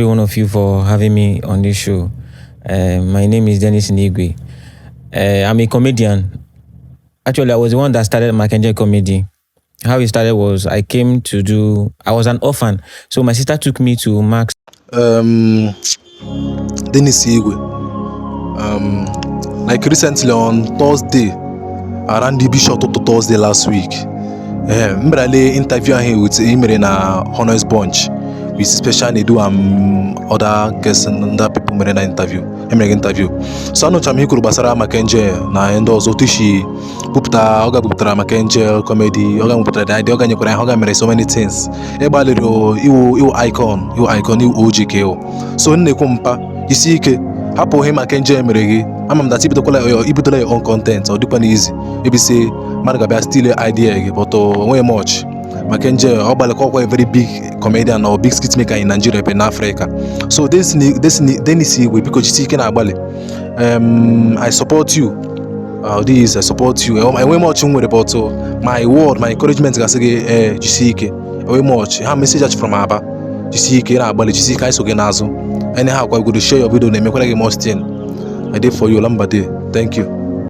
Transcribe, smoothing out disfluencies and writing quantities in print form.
One of you for having me on this show. My name is Denilson igwe. I'm a comedian. Actually, I was the one that started Mackenzie comedy. How it started was I was an orphan. So my sister took me to Max. Denilson igwe. Like recently on Thursday, around the Bishop to Thursday last week. Remember I interview him with Imre na Honors Bunch. With special need do other guests and other people made an interview. So I know chami kuru basara Mackenzie na endo zo tishi pupta oga pupta Mackenzie comedy oga pupta da oga nyekura oga mere so many things. Ebalero iwo icon iwo OGKO. So nne kumpa isi ike hapo him Mackenzie mere gi amam that ibitola your own content or depend easy. Maybe say marga still idea but way much. Mackenzie a very big comedian or big skit maker in Nigeria and Africa. So this Denilson igwe because you see can I support you. I support you. I way much about my word, my encouragement you see way much. How message from Aba. You see can you see guys so genazo. Anyhow I go to share your video name make more thing. I did for you LAMBAR. Thank you.